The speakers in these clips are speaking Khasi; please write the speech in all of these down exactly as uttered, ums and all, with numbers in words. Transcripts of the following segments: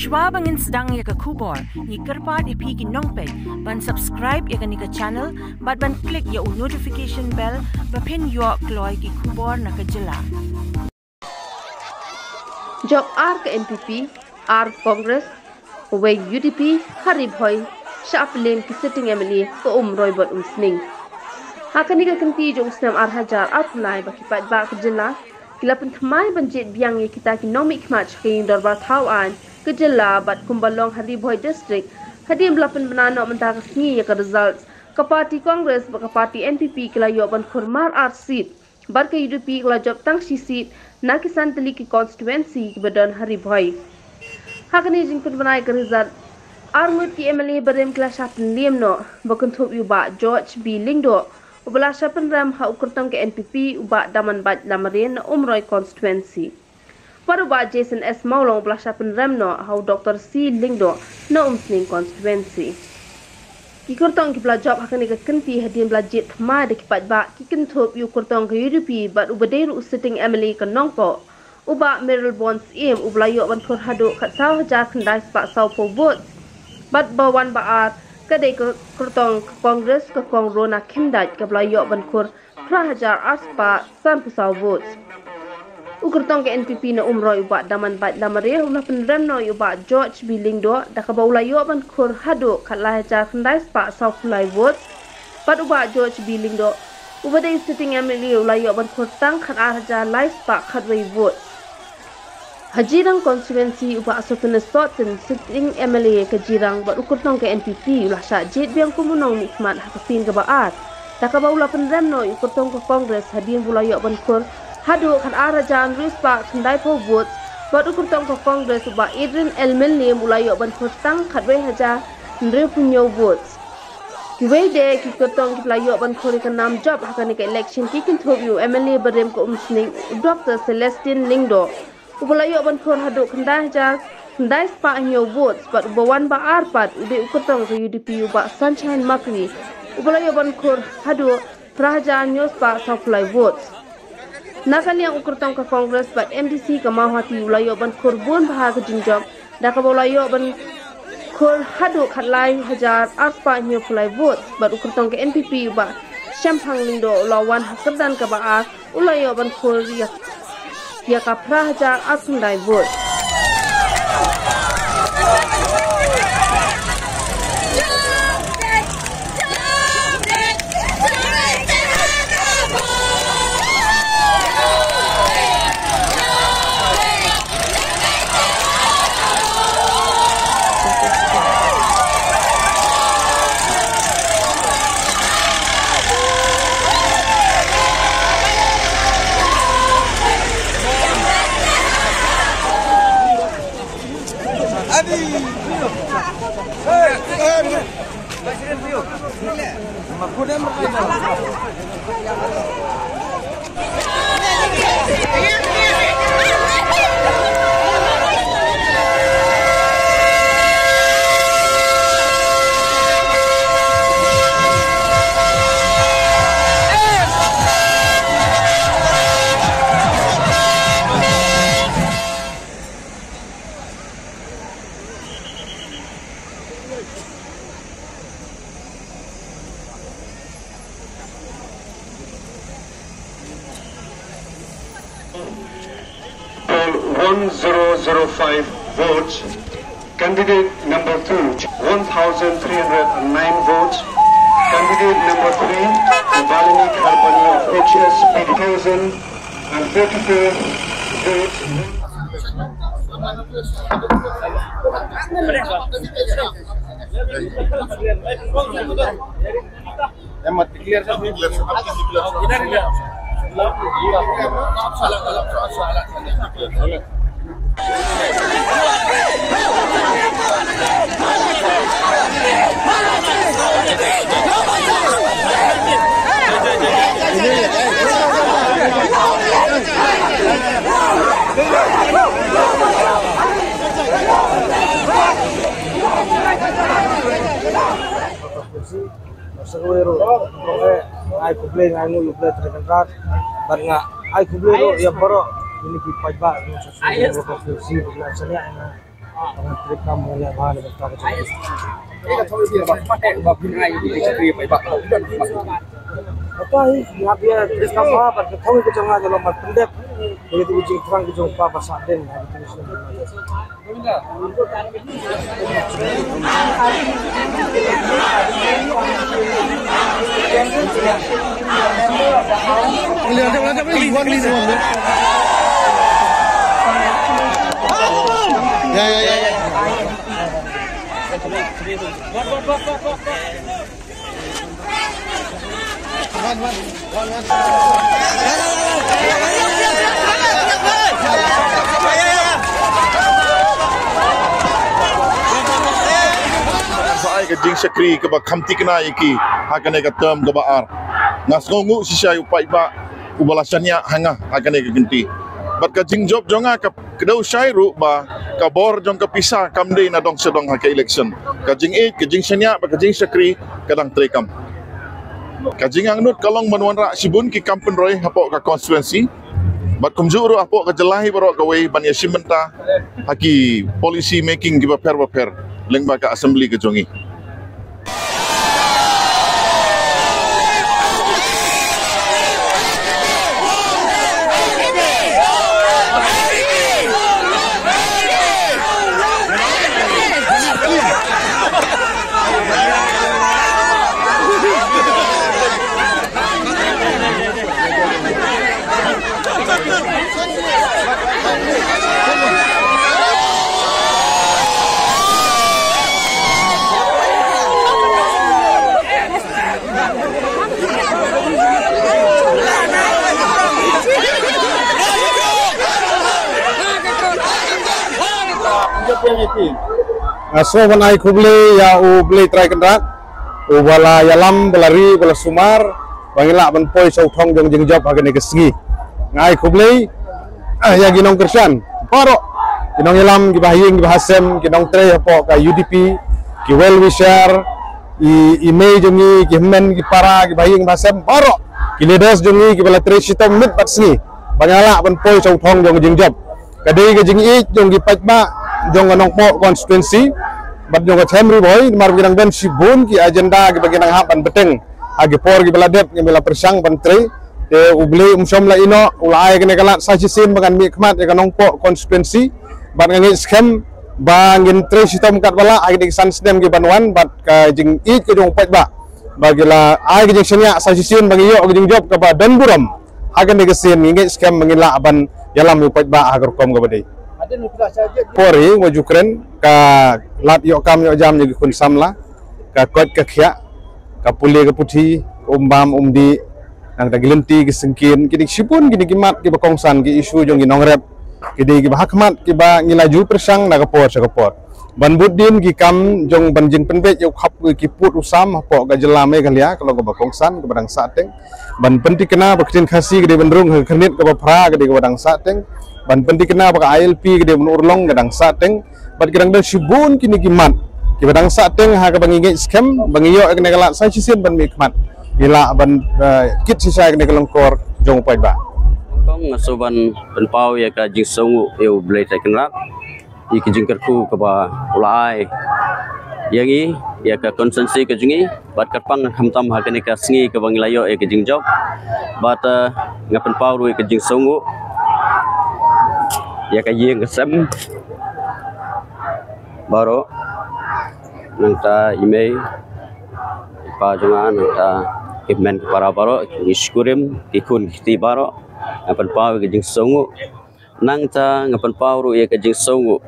Shwa ba ngin sdang ïa ka khubor, ngi kyrpad ïa phi ki nongpeit ban subscribe ïa kane ka channel bad ban click ïa u notification bell ba phin ïoh kloi ki khubor na ka jylla. Jop ar ka N P P, ar Congress, wei U D P ha Ri Bhoi, shah pynlem ki sitting M L A ka Umroi bad Umsning. Ha kane ka kynti jong u snem ar hajar arphew lai ba ki paidbah ka jylla ki la pynthymmai ban jied biang ïa kita ki nongmihkhmat sha ka ïing dorbar thaw aiñ ka jylla bad kumba long ha Ri Bhoi District, hadien ba la pynbna noh mynta ka sngi ïa ka result, ka party Congress bad ka party N P P ki la ïoh ban khur mar ar seat, bad ka U D P ka la jop tang shi seat na ki san tylli ki constituency kiba don ha Ri Bhoi. Ha kane ka jingpynbna ïa ka result, ar ngut ki M L A barim ki la shah pynlem noh, ba kynthup ïa u Bah George B Lyngdoh uba la shah pynrem ha u kyrtong ka N P P, u Bah Damanbait Lamare na Umroi constituency, bad u Bah Jason S Mawlong uba la shah pynrem noh ha u Doctor C Lyngdoh na Umsning constituency. Ki kyrtong kiba la jop ha kane ka kynti hadien ba la jied thymmai da ki paidbah ki kynthup ïa u kyrtong ka U D P bad uba dei ruh u sitting M L A ka Nongpoh, u Bah Mayralborn Syiem, uba la ïoh ban khur haduh khatsaw hajar khyndai spah sawphew votes. Bad ba wan ba ar ka dei ka kyrtong ka Congress, ka Kong Rona Khymdait, kaba la ïoh ban khur phra hajar ar spah sanphew saw votes. U kyrtong ka N P P na Umroi, u Bah Damanbait Lamare, u la pynrem noh ïa u Bah George B Lyngdoh da kaba u la ïoh ban khur haduh khatlai hajar khyndai spah sawphew lai votes. Bad u Bah George B Lyngdoh uba dei sitting M L A u la ïoh ban khur tang khatar hajar lai spah khatwei votes. Ha Jirang constituency, u Bah Sotenes Sohtin, sitting M L A ka Jirang bad u kyrtong ka N P P, u la shah jied biang kum u nongmihkhmat ha ka sien kaba ar, da kaba u la pynrem noh ïa u kyrtong ka Congress hadien ba u la ïoh ban khur haduh khatar hajar hynriew spah khyndaiphew votes, bad u kyrtong ka Congress, u Bah Adrian L Mylliem, u la ïoh ban khur tang khatwei hajar hynriewphew hynñiew votes. Kiwei de ki kyrtong kiba la ïoh ban khur ïa ka nam jop ha kane ka election ki kynthup ïa u M L A barim ka Umsning, u Doctor Celestine Lyngdoh, uba la ïoh ban khur haduh khyndai hajar khyndai spah hynñiew votes, bad uba wan ba ar pat u dei u kyrtong ka U D P, u Bah Sunshine Makri, uba la ïoh ban khur haduh phra hajar hynñiew spah sawphew lai votes. Na ka liang u kyrtong ka Congress bad M D C ka Mawhati, u la ïoh ban khur bun bha ka jingjop da kaba u la ïoh ban khur haduh khatlai hajar ar spah hynñiewphew lai votes, bad u kyrtong ka N P P, u Bah Shemphang Lyngdoh, u la wan ha kyrdan kaba ar, u la ïoh ban khur ïa, ïa ka phra hajar ar khyndai votes. Poll one zero zero five votes. Candidate number two, one thousand three hundred and nine votes. Candidate number three, Valini Kharbani of H S P D, thousand and forty-four votes. Sa kawei ruh, nga ai khublei, nga ai nguh ïa U Blei Trai Kynrad, bad nga ai khublei ruh ïa baroh kine ki paidbah, nga sa sngewbha ïa ka constituency, bad nga sngewbha ïa nga. Trei kam ba la ba la ba ka jong. Ka thong ïa ba pat ba phin ai ïa ka trei ba ba. Ka thong ïa ba ka jong nga jong la mar pendek. Ïa ka jingthrang ka jong pa ba sa den. Sa ai ka jingshakri kaba kham thikna ïa ki ha kane ka term kaba ar. Nga sngewnguh shisha ïa u paidbah uba la shaniah ha nga ha kane ka kynti. Bad ka jingjop jong nga ka kdew shai ruh ba ka bor jong ka pisa kam dei na dong sha dong ha ka election. Ka jingïeit, ka jingshaniah bad ka jingshakri ka dang trei kam. Ka jingangnud ka long ban wanrah shibun ki kam pynroi hapoh ka constituency. Bad kumjuh ruh hapoh ka jylla hi baroh kawei ban ïashim bynta ha ki policy making kiba pher ba pher lyngba ka assembly ka jong ngi. Nga sngew ban ai khublei ïa U Blei Trai Kynrad uba la ïalam, ba la ri, ba la sumar ba ngi lah ban poi sha u thong jong jingjop ha kane ka sngi. Nga ai khublei, ah, ïa ki nongkyrshan baroh, ki nongïalam, kiba ha ïing, kiba ha sem, ki nongtrei hapoh ka U D P, ki well wisher, i, i mei jong ngi, ki hynmen, ki para, kiba ha ïing, kiba ha sem baroh, ki leaders jong ngi kiba la trei shitom miet bad sngi ba nga lah ban poi sha u thong jong jingjop. Ka dei ka jingïeit jong ki paidbah jong ka Nongpoh constituency bad jong ka Them Ri Bhoi, namar ba ki dang don shibun ki agenda kiba ki dang hap ban bteng ha ki por kiba la dep, kiba la pyrshang ban trei. Te U Blei um shym la ïehnoh, u la ai kane ka lad sa shisien ba ngan mihkhmat ïa ka Nongpoh constituency. Bad nga ngeit skhem ba ngin trei shitom katba lah ha kine ki san snem kiban wan, bad ka jingïeit ka jong u paidbah ba ki la ai ka jingshaniah sa shisien ba ngi ïoh ka jingjop kaba don burom. Ha kane ka sien ngi ngeit skhem ba ngin lah ban ïalam ïa u paidbah ha ka rukom kaba dei. Por hi wat ju kren, ka lad ïoh kam ïoh jam jong ki khun samla, ka koit ka khiah, ka pule ka puthi, um bam um dih, nangta ki lynti ki syngkien, kine ki shibun kine ki mat kiba kongsan, ki issue jong ki nongrep, ki dei kiba ha khmat kiba ngi la ju pyrshang na ka por sha ka por. Ban bud dien ki kam jong ban jingpynbeit ïa u khapkui ki pud u sam hapoh ka jylla Meghalaya ka long kaba kongsan kaba dang sahteng. Ban pynthikna ba ka ktien Khasi ka dei ban rung ha ka khyrnit kaba phra ka dei kaba dang sahteng. Ban pynthikna ba ka I L P ka dei ban urlong ka dang sahteng. Bad ki dang don shibun kine ki mat kiba dang sahteng ha kaba ngi ngeit skhem ba ngi ïoh ïa kane ka lad sa shisien ban mihkhmat, ngi lah ban, eh, kit shisha ïa kane ka lyngkor jong u paidbah. Kong nga shu ban pynpaw ïa ka jingsngewnguh ïa U Blei Trai Kynrad ïa ka jingkyrkhu kaba u la ai ïa ngi, ïa ka constituency ka jong ngi, bad kyrpang khamtam ha kane ka sngi kaba ngi la ïoh ïa ka jingjop. Bad, eh, nga pynpaw ruh ïa ka jingsngewnguh ïa ka ïing ka sem baroh, nangta i mei i pa jong nga, nangta ki hynmen ki para baroh, ki shkurim, ki khun ki kti baroh, nga pynpaw ïa ka jingsngewnguh. Nangta nga pynpaw ruh ïa ka jingsngewnguh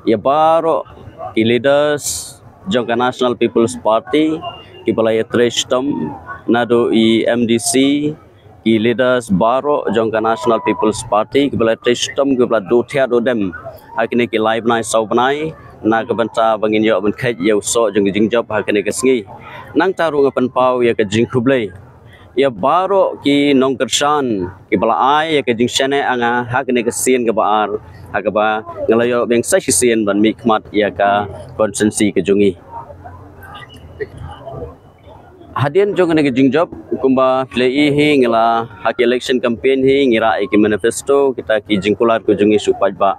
ïa baroh ki leaders jong ka National People's Party kiba la ïatrei shitom, naduh i M D C, ki leaders baroh jong ka National People's Party kiba la trei shitom, kiba la duh thiah duh dem ha kine ki lai bnai saw bnai na ka bynta ba ngin ïoh ban kheit ïa u soh jong ka jingjop ha kane ka sngi. Nangta ruh nga pynpaw ïa ka jingkhublei ïa baroh ki nongkyrshan kiba la ai ïa ka jingshaniah ïa nga ha kane ka sien kaba ar, ha kaba nga la ïoh biang sa shisien ban mihkhmat ïa ka constituency ka jong ngi. Hadien jong kane ka jingjop, kumba phi la ïohi hi, ngi la ha ki election campaign hi ngi rah ïa ki manifesto, kita ki jingkular ka jong ngi sha u paidbah.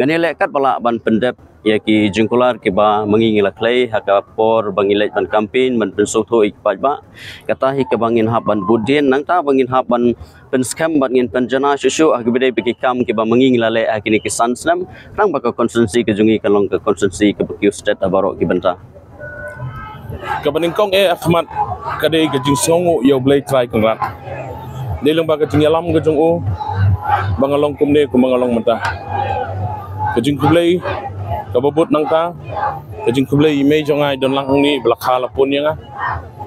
Ngan ïaleh katba lah ban pyndep ïa ki jingkular kiba ma ngi ngi la khlei ha ka por ba ngi leit ban campaign ban pynsngewthuh ïa ki paidbah. Kata hi kaba ngin hap ban bud dien, nangta ba ngin hap ban pynskhem bad ngin pynjanai shuh shuh ha kiba dei ba ki kam kiba ma ngi ngi la leh ha kine ki san snem, khnang ba ka constituency ka jong ngi kan long ka constituency kaba kiew stet ha baroh ki bynta. Kaba nyngkong eh ha khmat ka dei ka jingsngewnguh ïa U Blei Trai Kynrad. Dei lyngba ka jingïalam ka jong u ba nga long kumne kumba nga long mynta. Ka jingkhublei kaba bud nangta, ka jingkhublei ïa i mei jong nga i don lang hangne ba la kha la pun ïa nga,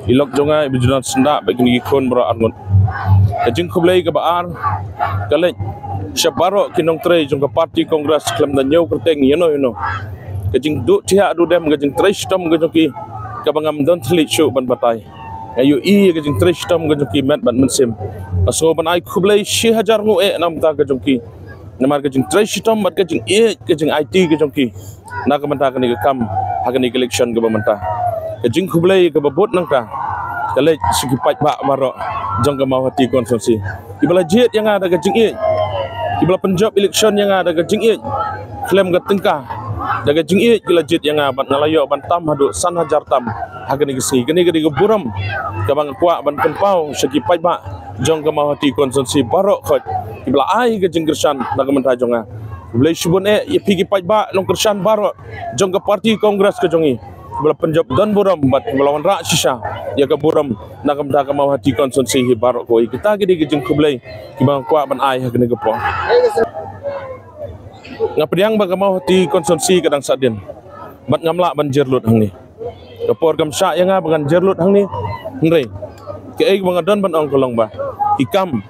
i lok jong nga iba ju don syndah bad kine ki khun baroh arngut. Ka jingkhublei kaba ar ka leit sha baroh ki nongtrei jong ka party Congress khlem da ñiew kyrteng ïano ïano. Ka jingduh thiah duh dem, ka jingtrei shitom ka jong ki kaba ngam don thylliej shuh ban batai. Nga ïohi ïa ka jingtrei shitom ka jong ki met bad mynsiem. Nga sngew ban ai khublei shi hajar nguh eh na ka bynta ka jong ki. Namar ka jingtrei shitom bad ka jingïeit, ka jingaiti ka jong ki na ka bynta kane ka kam ha kane ka election kaba mynta. Ka jingkhublei kaba bud nangta ka leit sha ki paidbah baroh jong ka Mawhati constituency, kiba la jied ïa nga da ka jingïeit, kiba la pynjop election ïa nga da ka jingïeit, khlem ka tyngka, da ka jingïeit ki la jied ïa nga bad nga la ïoh ban tam haduh san hajar tam ha kane ka sngi. Kane ka dei ka burom kaba nga kwah ban pynpaw sha ki paidbah jong ka Mawhati constituency baroh khoit kiba la ai ka jingkyrshan na ka bynta jong nga. Khublei shibun eh ïa phi ki paidbah nongkyrshan baroh jong ka party Congress ka jong ngi, kiba la pynjop don burom bad kiba la wanrah shisha ïa ka burom na ka bynta ka Mawhati constituency hi baroh kawei. Kita ki dei ki jingkhublei kiba nga kwah ban ai ha kane ka por. Nga pdiang ba ka Mawhati constituency ka dang sahdien bad ngam lah ban jer lut hangne. Ka por kam shah ïa nga ba ngan jer lut hangne. Hynrei kaei ba nga don ban ong ka long ba ki kam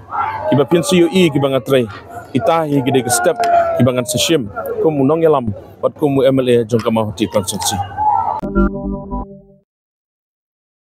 kiba phin sa ïohi kiba nga trei, kita hi ki dei ki step kiba ngan sa shim kum u nongïalam bad kum u M L A jong ka Mawhati constituency.